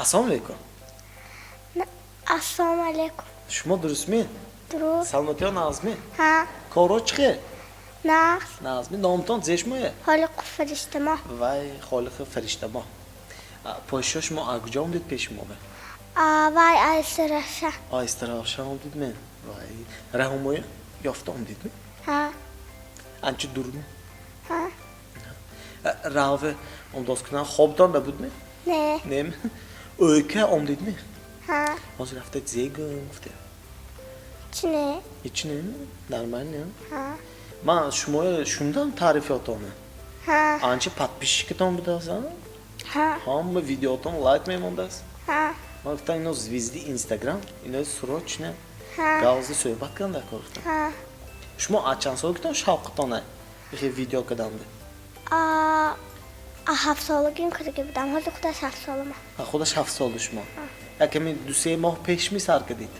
Ассалому алейкум. Ассалому алейкум. Шумо дурустми? Дуруст. Саломатиё нағзми? Ҳа. Коро чӣ хел? Нағз. Нағзми? Номтон зешмое? Холиқу Фариштамо. Вай, Холиқи Фариштамо. Подшо, шумо аз куҷо омдед пеши мо? Вай, Айстараша. Айстараша омдидме? Вай, раҳумоя ёфта омдидми? Ҳа. Анча дурми? Ҳа. Раве омдоз кунан хобтон набудми? Не. Нем? Ӯйка омдидми? Ҳа. Ҳозир рафта зегӯм гуфте. Чи не? Ҳеч не? Нормально. Ҳа. Ман шуморо шунидам, таърифиётонро. Ҳа. Анча подписчикатон будааст, а? Ҳа. Ҳама видеотон лайк мемондааст. Ҳа. Ман гуфтам, ино звезди Инстаграм, ино срочно Ҳа. галзи суҳбат кунам дар кор гуфтам. Ҳа. Шумо аз чанд солагитон шавқатона ихе видео карданда? А 7 солагим кардагӣ будам. Ҳозир худаш 7 солама. А, худаш 7 сола шумо. Яками 2-се моҳ пеш ми сар кардид?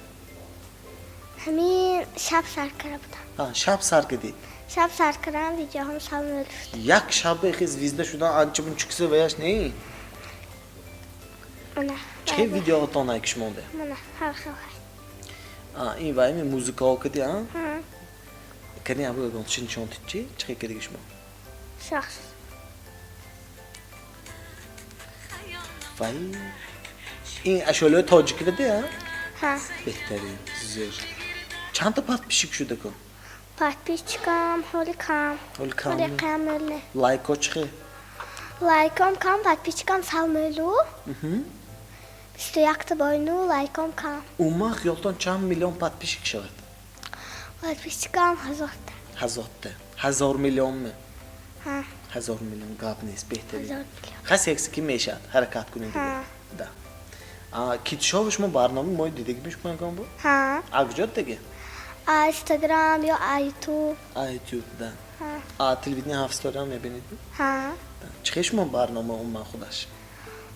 Ҳамин шаб сар карда будам. А, шаб сар кардид. Шаб сар кардам, видеоҳам сал мешуд. Як шаба ихе звезда шудан анча мунча ваяш не? Мана. Чӣ хел видеоатон ки шумонда? Мана, ҳар хел. А, ин вайми музикаҳо кади, а? Ҳа. Кани абу ягон чи нишон дид, чи? Чӣ хел кардиги шумо? Шахс. Вай. Ин ашёлои тоҷикӣ ди, а? Ҳа. Беҳтарин, зӯр. Чандта подписчик шуда кун? Подписчикам ҳоли кам. Ҳоли кам. Ҳоли кам меле. Лайко чӣ хел? Лайком кам, подписчикам сал мелу. 21-та бойну, лайком кам. Умуман хиёлтон чанд миллион подписчик шавад? Подписчикам 1000-та. 1000-та. 1000 миллионми? Ҳа. 1000 миллион гап нест, беҳтарин. 1000 миллион. Хас якси ки мешавад, ҳаракат кунед. Ҳа. Да. А, китшови шумо барномаи мои дидагӣ шумо ягон буд? Ҳа. А куҷо дидаги? А Инстаграм ё а Ютуб. А Ютуб, да. Ҳа. А телевидение ҳафтсторам мебинед? Ҳа. Чӣ хел шумо барнома умуман худаш?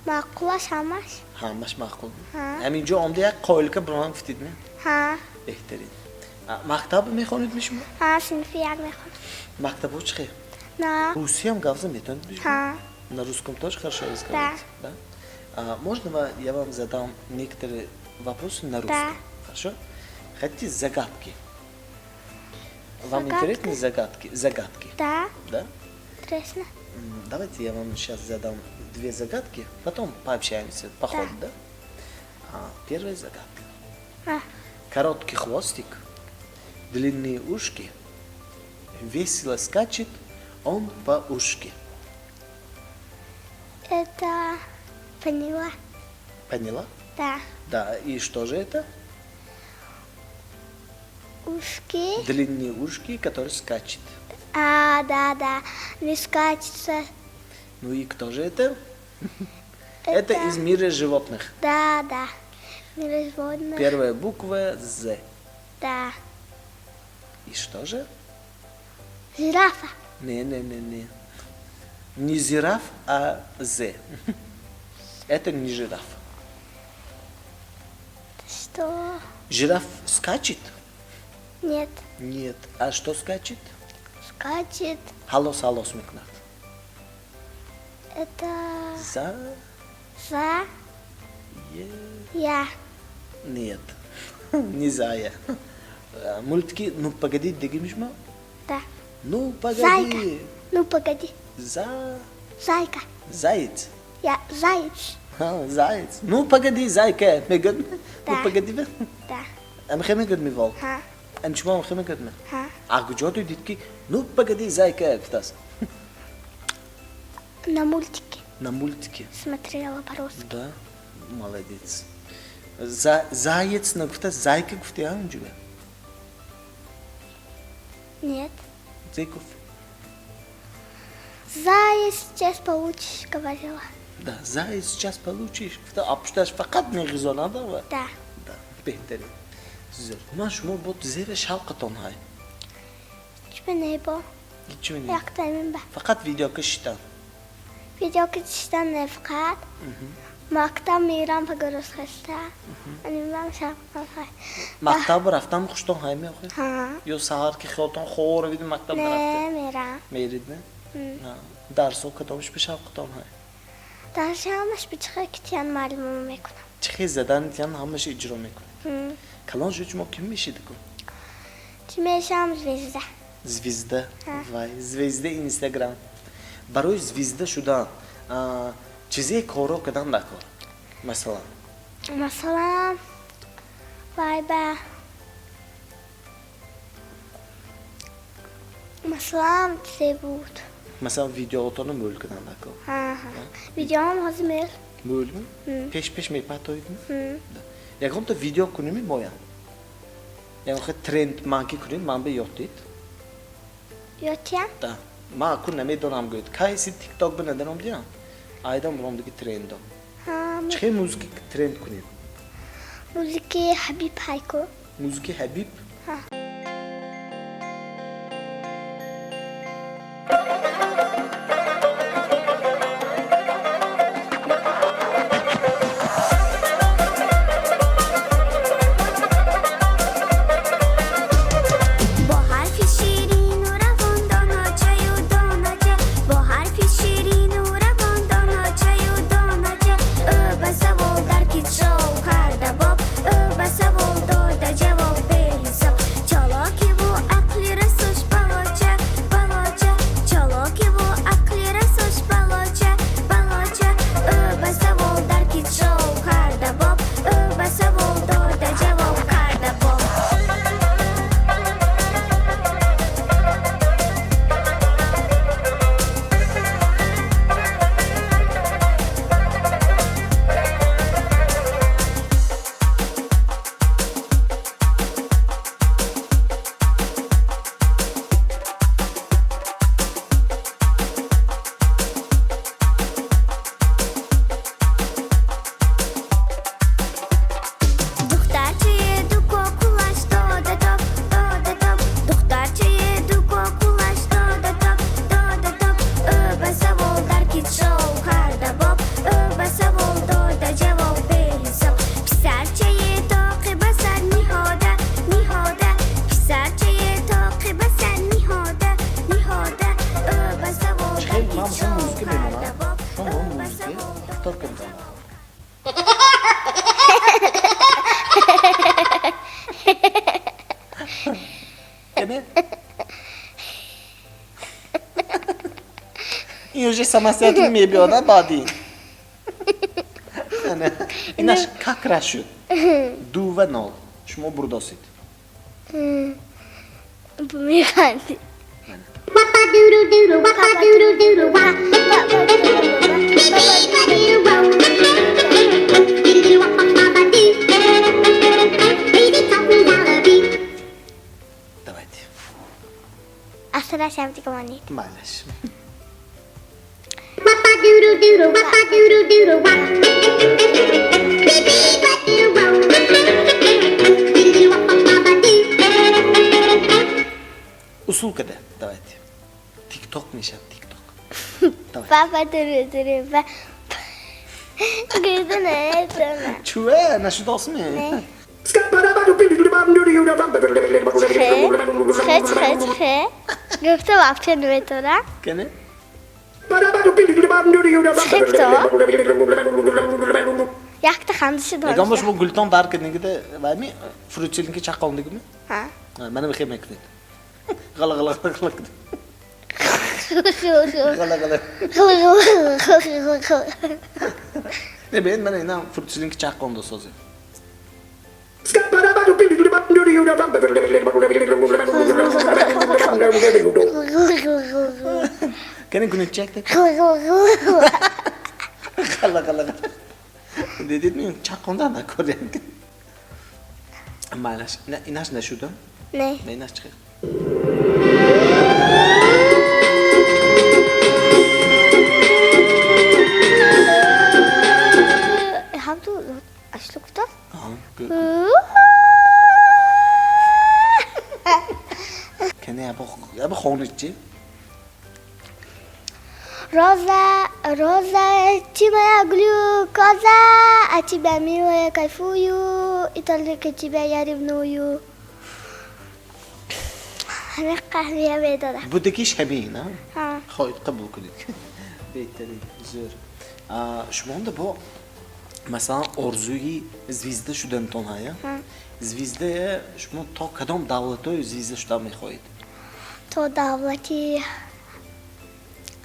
Маъқулаш ҳамаш. Ҳамаш маъқул. Ҳа. Ҳамин ҷо омда як қоилка бироман гуфтидми? Ҳа. Беҳтарин. А, мактаб мехонедми шумо? Ҳа, синфи як мехонам. Мактабҳо чӣ хел? На. Русиям гап зада метавонед шумо? Ҳа. На русском тоже хорошо разговариваете? Да. А, можно я вам задам некоторые вопросы на русском? Да. Хорошо? Хотите загадки? Вам Загадки? интересны загадки? Загадки, Да. да? Интересно. Давайте я вам сейчас задам две загадки, потом пообщаемся по ходу, да? А, первая загадка. А. Короткий хвостик, длинные ушки, весело скачет он по ушке. Это поняла. Поняла? Да. Да, и что же это? Ушки. Длинные ушки, который скачет. А, да. Не скачется. Ну и кто же это? Это из мира животных. Да. Мир животных. Первая буква З. Да. И что же? Жирафа. Не, не, не, не. Не жираф, а З. Это не жираф. Что? Жираф скачет? Нет. Нет. А что скачет? Скачет. Ҳалос ҳалос мекунад. Это За. За. Е. Я. Нет. Не зая. А, мультики «Ну погоди» дидагими шумо? Да. Ну погоди. Зайка. Ну погоди. За. Зайка. Заяц. Я заяц. А, заяц. Ну погоди, зайка. Мегӯд? Да. Ну погоди. Да. Амхе мегӯд ми волк? Ҳа. Ам шумо амхе мегӯд ми? Ҳа. А куҷо дидид ки «Ну погоди, зайка» гуфтааст? На мультике. На мультике. Смотрела по-русски. Да, молодец. За, заяц нагуфта, зайка гуфти, а унҷуга? Нет. Зайков. Заяц сейчас получишь, говорила. Да, заяц сейчас получишь. Гуфта, а пушташ фақат меғизонада ва? Да. Да, беҳтарин. Зӯр. Ман шумо бо зере шавқатон ҳай. Чӣ не бо? Ҳичи не. Якта ба. Фақат видео кашидан. Видео кашидан не фақат. Мактаб мирам па гурус хаста. Анимам шавқам ҳай. Мактаб рафтан хуштон ҳай меохед? Ҳа. Ё саҳар ки хиёлтон хор види мактаб Не, нарафта? мерам. Мерид, не? Дарсо кадомш ба шавқатон ҳай? Дарси ҳамаш бичихе китиян муаллимамо мекунам. Чихе задан тиян, ҳамаша иҷро мекунед. Калон шуд, шумо ким мешиди ку? Чӣ мешавам? Звезда. Звезда? Вай, звезда Инстаграм. Барои звезда шудан чизе коро кардан дар кор, масалан? Масалан, вай ба масалан чизе буд. Масалан, видеоотонро мӯл кардан дар кор. Видеоам ҳозир мел. Мӯлми? Пеш пеш мепартоидми? Ягонта видео кунеми моям? Ягон хел тренд манки кунем, ман бе ёд дид. Ёдтиям? Да, ман аку намедонам, гӯед кайси тикток ба надаром диям, айдам буром диги трендо. Чӣ хел музыки тренд кунем? Музыки Ҳабиб ҳайку. Музыки Ҳабиб. Бо ҳарфи ширину равон доначаю донача, бо ҳарфи ширину равон доначаю донача, ӯ ба савол дар китшов карда боб, ӯ ба савол дода ҷавоб беҳисоб. Чолокиву ақли расош балоча, балоча, чолокиву ақли расош балоча, балоча, ӯ ба савол дар китшов карда боб, ӯ ба савол дода ҷавоб карда боб. Духтарчаи ду кокулаш дода топ, дода топ, духтарчаи ду кокулаш дода топ, дода топ, ӯ ба савол дар китшов карда боб, ӯ ба савол дода ҷавоб беҳисоб. Писарчаи тоқи ба сар ниҳода, ниҳода, писарчаи тоқи ба сар ниҳода, ниҳода, ӯ ба савол Чӣ дар хел ман китшов музыка карда мемонам, боб, шумо ӯ ба музыка савол дода повтор кардам. Яъне ин уже самостоятельно мебиёда баъди инаш как раз шуд 2-0, шумо бурдосид. Механдӣ. Wap-a-doodle-doodle, wap-a-doodle-doodle, wap. Beep-beep-ba-doo-wow. Doodle-wap-wap-ba-doo. Baby taught me lullaby. Давайте. Асарашам дига монед. Майлаш. Wap-a-doodle-doodle, wap-a-doodle-doodle, wap. Beep-beep-ba-doo-wow. Doodle-wap-wap-ba-doo. Усул када, давайте, тикток мешавад, тикток. Давай. Папа дуру дуру ба гӯдана дана. Чӯа нашудосми? Не. Чихе чихе чихе чихе гуфта вообще наметавонам. Кане. Чихе якта хандиши Ягон бор доништа. Шумо гултон дар кардингида вайми фрутсилинки чаққондигими? Ҳа. Мана бихел мекунед, ғала ғала ғала ғала кунед. Ғала ғала. Ғала. Не, бин, мана инам фрутсилинки чаққонда созем. Кане, кунед чакта ғала ғала ғала. Дидидми, чаққонда накор. Майлаш, инаш нашуда. Не. Не, инаш чихел? Ҳамту ашлу гуфтам. Аҳа, кане, ябо хонид чи? Роза, Роза, ты моя глюкоза, а тебя, милая, кайфую, и только тебя я ревную. Ҳамин қаҳвия медодам. Будагиш ҳамин, а? Ҳа. Хоҳед, қабул кунед, беҳтарин, зӯр. Шумонда бо масалан орзуи звезда шудантон ҳая? Звезда шумо то кадом давлатҳои звезда шудан мехоҳед? То давлати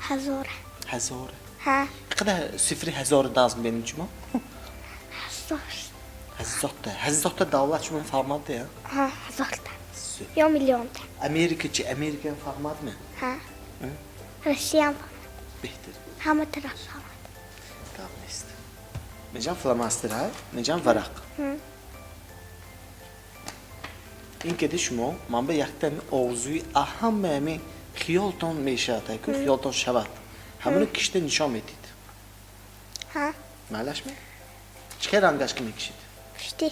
ҳазора. Ҳазора? Ҳа. Қадар цифри ҳазор даст мебинед шумо? Ҳазор. Ҳазорта, ҳазорта давлат шумо фаҳмад, я? Ҳа, ҳазорта. Ё миллионта. Америка чи? Америка фаҳмадме? Ҳа. Россиям. Беҳтар. Ҳама тараф фаҳмад. Гап нест. Меҷам фломастер ҳай, меҷам варақ. Ин кеди шумо ман ба якта орзуи аҳама ами хиёлтон мешавад, ку хиёлтон шавад. Ҳамоно кишта нишон медид. Ҳа. Майлашми? Чӣ хел рангаш ки мекишид? Пуштӣ.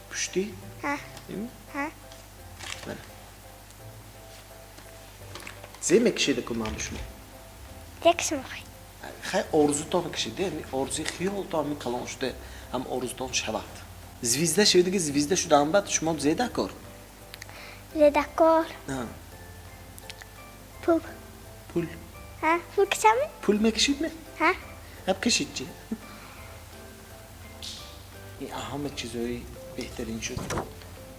Пуштӣ? Ҳа. Ҳа. Бале. Зе мекишида ку ман ба шумо? Зек мехоҳед? Хай, орзутон кишиде, ами орзуи хиёлтон ами калон шуда, ҳам орзутон шавад. Звезда шавидаги, звезда шудан баъд шумо зе дакор? Зе дакор? Ҳа. Пул. Пул. Ҳа, пул кишами? Пул мекишидме? Ҳа. Ҳаб кишид чи? Ин ҳама чизҳои беҳтарин шуд.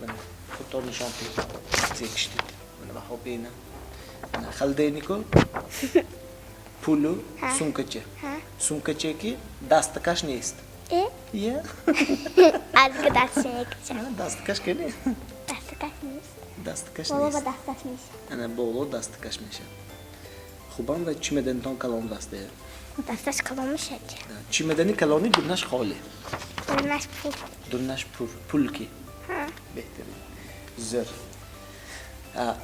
Мана худтон нишон диҳед. Зе кишидед. Мана баҳо бина. Мана холодильнику, пулу, сумкача. Сумкача ки дастакаш нест. Э? Я? Аз дасташ мекишам. Дастакаш кани? Дастакаш нест. Дастакаш Боло ба нест. дасташ мешавад. Ана боло дастакаш мешавад. Хубам ва чемоданитон калон дастае. Дасташ калон мешавад. Чемодани калони, дурнаш холӣ. Дурнаш пул. Дурнаш пул, пул ки. Ҳа. Беҳтарин. Зӯр.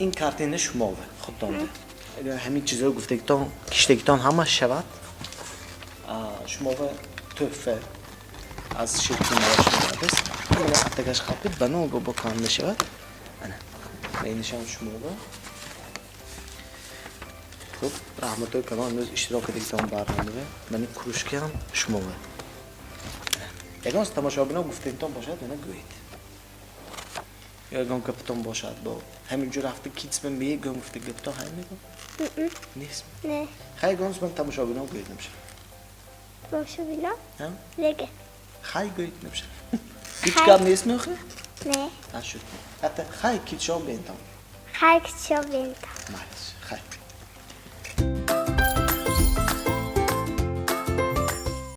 Ин картина шумова худтонда. Ҳамин чизҳои гуфтагитон, киштагитон ҳамаш шавад. Шумова тӯҳфа аз ширкати Навашмарадест. Мана аттагаш қапид, ба ногоҳ бо кам мешавад. Ана. Инишам шумова. Хуб, раҳматои калон имрӯз иштирок кардагитон барномава. Мани кружкаам шумова. Ягон тамошобино гуфтагитон бошад, мана гӯед. Ё ягон гапатон бошад, бо ҳамин ҷо рафта китсма мегӯям гуфта гапатон ҳай мегӯм? Нест? Не. Хай, ягон ман тамошобино гӯед намешавад. Тамошобино? Ҳа? Леге. Хай гӯед намешавад. Ҳеҷ гап нест меохӣ? Не. Ҳа, шуд. Ҳатто хай китшо бентон. Хай китшо бентон. Майлаш, хай.